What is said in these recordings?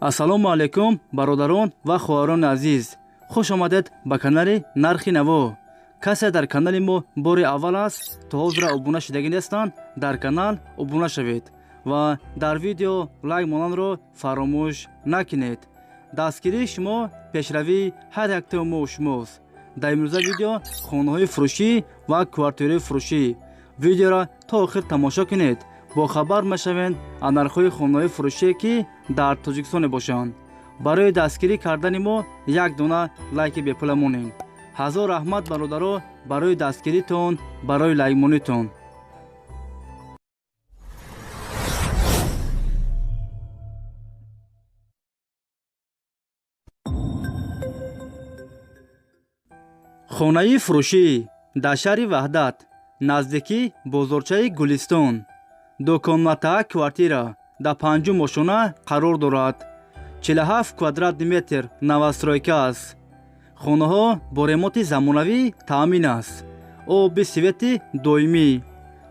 Ассалому алайкум, бародарон ва хоҳарони азиз, хуш омадед ба канали Нархи Наво. Касе дар канали мо бори аввал аст, то ҳозира обуна шудагӣ нестанд, дар канал обуна шавед ва дар видео лайк монанро фаромӯш накунед. Дастгирии шумо пешравии ҳар яктаи мо шумост. Дар имрӯза видео хонаҳои фурӯшӣ ва квартираҳои фурӯшӣ. Видеоро то охир тамошо кунед, бохабар мешавед аз нархҳои хонаҳои фурӯшие, ки дар Тоҷикистон мебошанд. Барои дастгирӣ кардани мо як дона лайки бепула монед. Ҳазор раҳмат, бародаро, барои дастгиритон, барои лайкмонитон. Хонаи фурӯшӣ дар шаҳри Ваҳдат, наздикӣ бозорчаи Гулистон, двухкомната квартира дар панҷум ошона қарор дорад. 47 квадратный метр, новостройка аст. Хонаҳо бо ремонти замонавӣ таъмин аст, оби, свети доимӣ,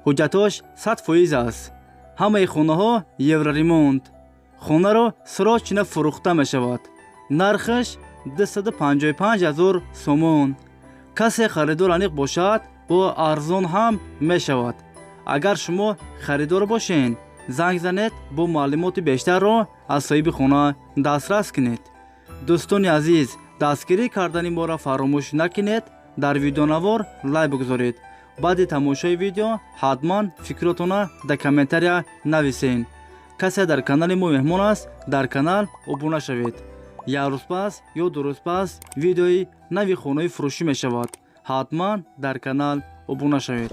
ҳуҷҷатҳош 100% аст. Ҳамаи хонаҳо евроремонт. Хонаро срочно фурӯхта мешавад. Нархаш 255 ҳазор сомон. Касе харидор аниқ бошад, бо арзон ҳам мешавад. Агар шумо харидор бошед, занг занед, бо маълумоти бештарро аз соҳиби хона дастрас кунед. Дӯстони азиз, дастгирӣ кардани моро фаромӯш накунед, дар видеонавор лайк бигузоред. Баъди тамошои видео ҳатман фикротонро дар комментария нависед. Касе дар канали мо меҳмон аст, дар канал обуна шавед. Як рӯз пас ё 2 рӯз пас видеои нави хонаи фурӯшӣ мешавад. Ҳатман дар канал обуна шавед.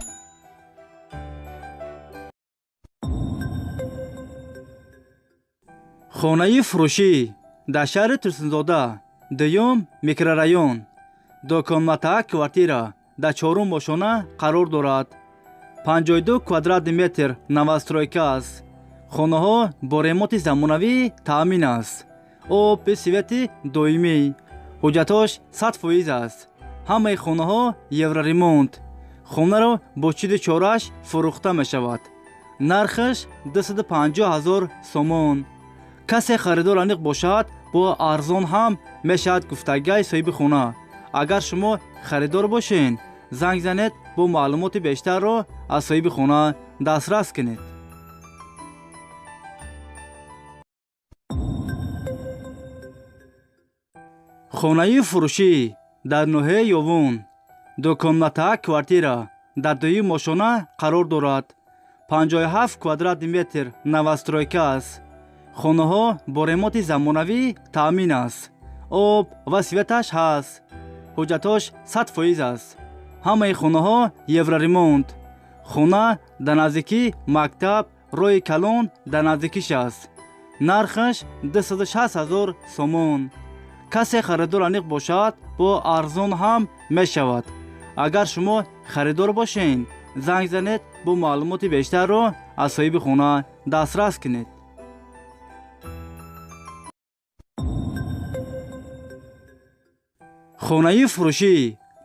Хонаи фурӯшӣ дар шаҳри Турсунзода, дуюм микрорайон, двухкомната квартира дар чорум ошона қарор дорад. 52 квадратный метр, новостройка аст. Хонаҳо бо ремонти замонавӣ таъмин аст, оби, свети доимӣ, ҳуҷҷатҳош 100% аст. Ҳамаи хонаҳо евроремонт. Хонаро бо чиду чораш фурӯхта мешавад. Нархаш 250 ҳазор сомон. Касе харидор аниқ бошад, бо арзон ҳам мешавад, гуфтагиҳои соҳиби хона. Агар шумо харидор бошед, занг занед, бо маълумоти бештарро аз соҳиби хона дастрас кунед. Хонаи фурӯшӣ дар ноҳияи Ёвун, двухкомната квартира дар дуюм ошона қарор дорад. 57 квадратный метр, новостройка аст. Хонаҳо бо ремонти замонавӣ таъмин аст, об ва светаш ҳаст, ҳуҷҷатҳош 100% аст. Ҳамаи хонаҳо евроремонт. Хона дар наздикӣ мактаб, роҳи калон дар наздикиш аст. Нархаш 260 ҳазор сомон. Касе харидор аниқ бошад, бо арзон ҳам мешавад. Агар шумо харидор бошед, занг занед, бо маълумоти бештарро аз соҳиби хона дастрас кунед. Хонаи фурӯшӣ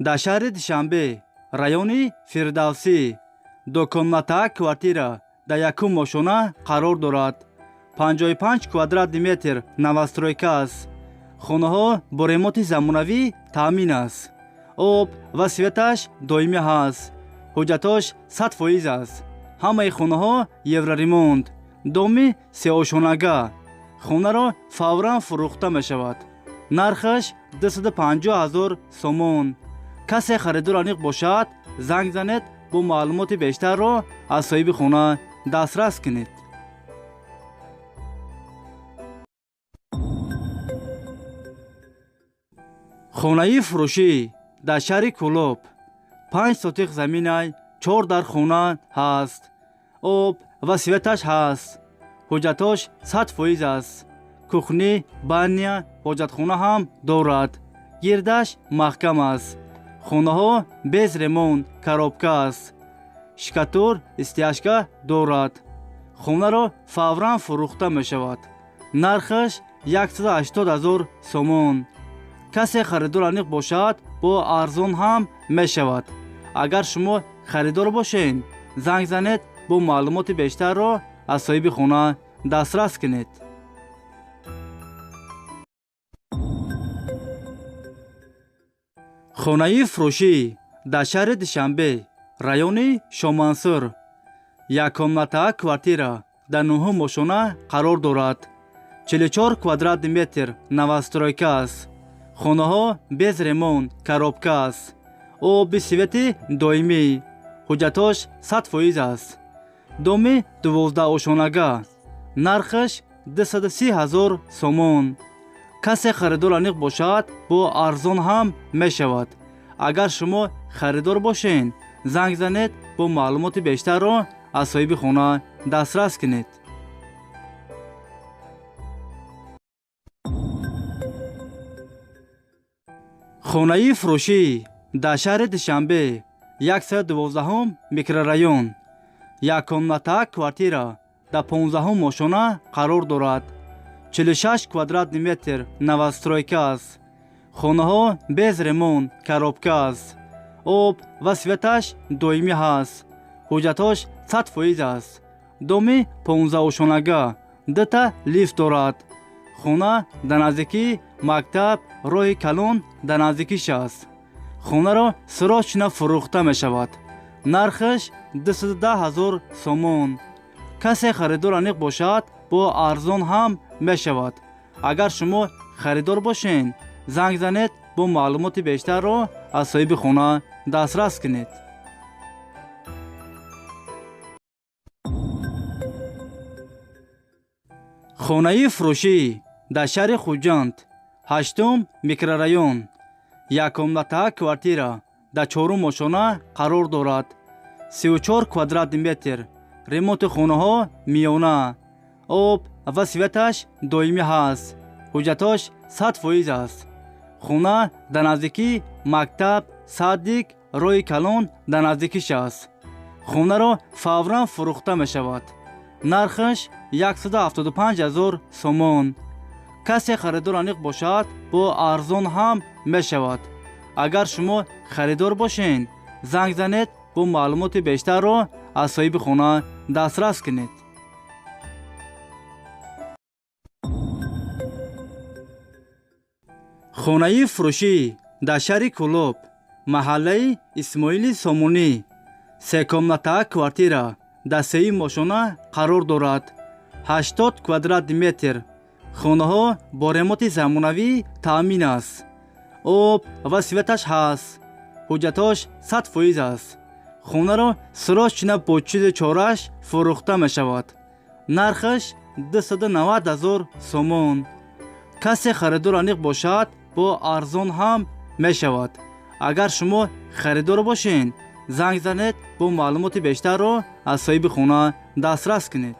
дар шаҳри Душанбе, райони Фирдавсӣ, двухкомната квартира дар якум ошона қарор дорад. 55 квадратный метр, новостройка аст. Хонаҳо бо ремонти замонавӣ таъмин аст, об ва светаш доимӣ ҳаст, ҳуҷҷатҳош 100% аст. Ҳамаи хонаҳо евроремонт. Доми сеошонага. Хонаро фавран фурӯхта мешавад. Нархаш 250 ҳазор сомон. Касе харидор аниқ бошад, занг занед, бо маълумоти бештарро аз соҳиби хона дастрас кунед. Хонаи фурӯшӣ дар шаҳри Кӯлоб, 5 сотих заминай, чор дар хона ҳаст, об ва светаш ҳаст, ҳуҷҷатҳош 100% аст. Кухня, баня, ҳоҷатхона ҳам дорад, гирдаш маҳкам аст. Хонаҳо без ремонт, коробка аст, штукатур, стяжка дорад. Хонаро фавран фурӯхта мешавад. Нархаш 180 ҳазор сомон. Касе харидор аниқ бошад, бо арзон ҳам мешавад. Агар шумо харидор бошед, занг занед, бо маълумоти бештарро аз соҳиби хона дастрас кунед. Хонаи фурӯшӣ дар шаҳри Душанбе, райони Шомансур, яккомната квартира дар нуҳум ошона қарор дорад. 44 квадратный метр новостройка аст. Хонаҳо без ремонт, коробка аст. Оби свети доимӣ, ҳуҷҷатош 100% аст. Доми 12 ошонага, нархаш 230 000 сомон. Касе харидор аниқ бошад, бо арзон ҳам мешавад. Агар шумо харидор бошед, занг занед, бо маълумоти бештарро аз соҳиби хона дастрас кунед. Хонаи фурӯшӣ дар шаҳри Душанбе, 112-ум микрорайон, яккомната квартира дар 15-ум ошона қарор дорад. 46 квадратный метр новостройка аст. Хонаҳо без ремонт, коробка аст. Об ва светаш доимӣ ҳаст, ҳуҷҷатош 100% аст. Доми 15 ошонага, дута лифт дорад. Хона дар наздикии мактаб, роҳи калон дар наздикиш аст. Хонаро срочно фурӯхта мешавад. Нархаш 210 000 сомон. Касе харидор аниқ бошад, бо арзон ҳам мешавад. Агар шумо харидор бошед, занг занед, бо маълумоти бештарро аз соҳиби хона дастрас кунед. Хонаи фурӯшӣ дар шаҳри Хуҷанд, ҳаштум микрорайон, яккомната квартира дар чорум ошона қарор дорад. 34 квадратный метр, ремонти хонаҳо миёна, об ва светаш доимӣ ҳаст, ҳуҷҷатош 100% аст. Хона дар наздикии мактаб, садик, роҳи калон дар наздикиш аст. Хонаро фавран фурӯхта мешавад. Нархаш 175 000 сомон. Касе харидор аниқ бошад, бо арзон ҳам мешавад. Агар шумо харидор бошед, занг занед, бо маълумоти бештарро аз соҳиби хона дастрас кунед. Хонаи фурӯшӣ дар шаҳри Кӯлоб, маҳаллаи Исмоили Сомонӣ, секомната квартира дар сеюм ошона қарор дорад. 80 квадратный метр. Хонаҳо бо ремонти замонавӣ таъмин аст. Об ва светаш ҳаст, ҳуҷҷатош 100% аст. Хонаро срочно бо чизи чораш фурӯхта мешавад. Нархаш 290 000 сомон. Касе харидор аниқ бошад, бо арзон ҳам мешавад. Агар шумо харидор бошед, занг занед, бо маълумоти бештарро аз соҳиби хона дастрас кунед.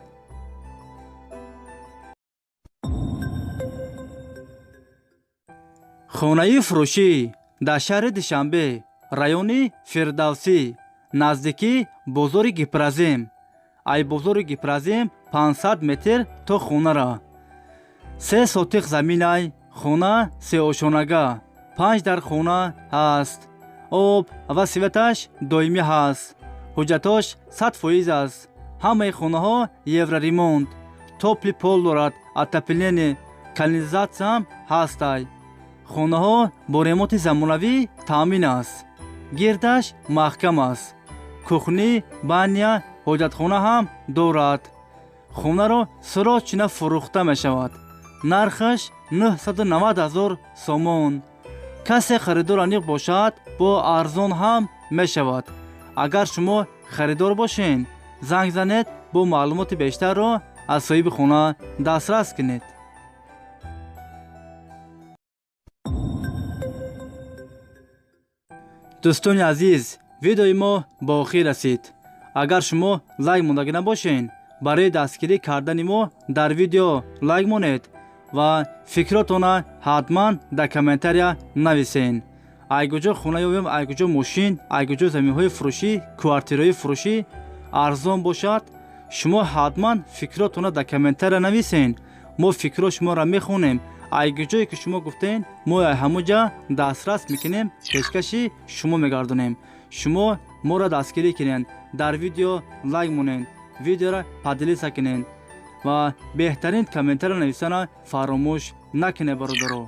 Хонаи фурӯшӣ дар шаҳри Душанбе, райони Фирдавсӣ, наздикии бозори Гипрозем, ай бозори Гипрозем 500 метр то хонара, 3 сотих заминай. Хона сеошонага, панҷ дар хона ҳаст. Об ва светаш доимӣ ҳаст, ҳуҷҷатош 100% аст. Ҳамаи хонаҳо евроремонт, тёплый пол дорад, отопление, канализатсияам ҳастай. Хонаҳо бо ремонти замонавӣ таъмин аст. Гирдаш маҳкам аст. Кухня, баня, ҳоҷатхона ҳам дорад. Хонаро срочно фурӯхта мешавад. Нархаш 990 000 сомон. Касе харидор аниқ бошад, бо арзон ҳам мешавад. Агар шумо харидор бошед, занг занед, бо маълумоти бештарро аз соҳиби хона дастрас кунед. Дӯстони азиз, видеои мо ба охир расид. Агар шумо лайк мондагӣ набошед, барои дастгирӣ кардани мо дар видео лайк монед ва фикротона ҳатман дар комментария нависен. Ай куҷо хона ёбем, ай куҷо мошин, ай куҷо заминҳои фурӯшӣ, квартираҳои фурӯшӣ арзон бошад, шумо ҳатман фикротона дар комментария нависен. Мо фикрҳо шуморо мехонем. Ай куҷое ки шумо гуфтен, мо ҳамон ҷа дастрас мекунем, пешкаши шумо мегардонем. Шумо моро дастгирӣ кунед, дар видео лайк монед, видеоро поделиться кунед ва беҳтарин комментария нависана фаромӯш накунед, бародаро.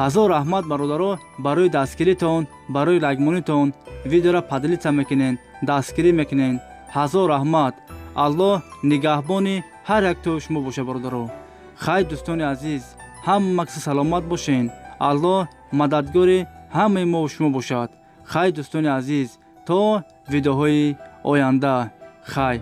Ҳазор раҳмат, бародаро, барои дастгиритон, барои лайкмонитон. Видеоро поделиться мекунен, дастгирӣ мекунен. Ҳазор раҳмат. Аллоҳ нигаҳбони ҳар яктои шумо боша, бародаро. Хай, дӯстони азиз, ҳама каси саломат бошен. Аллоҳ мададгори ҳамаи мо шумо бошад. Хай, дӯстони азиз, то видеоҳои оянда, хай.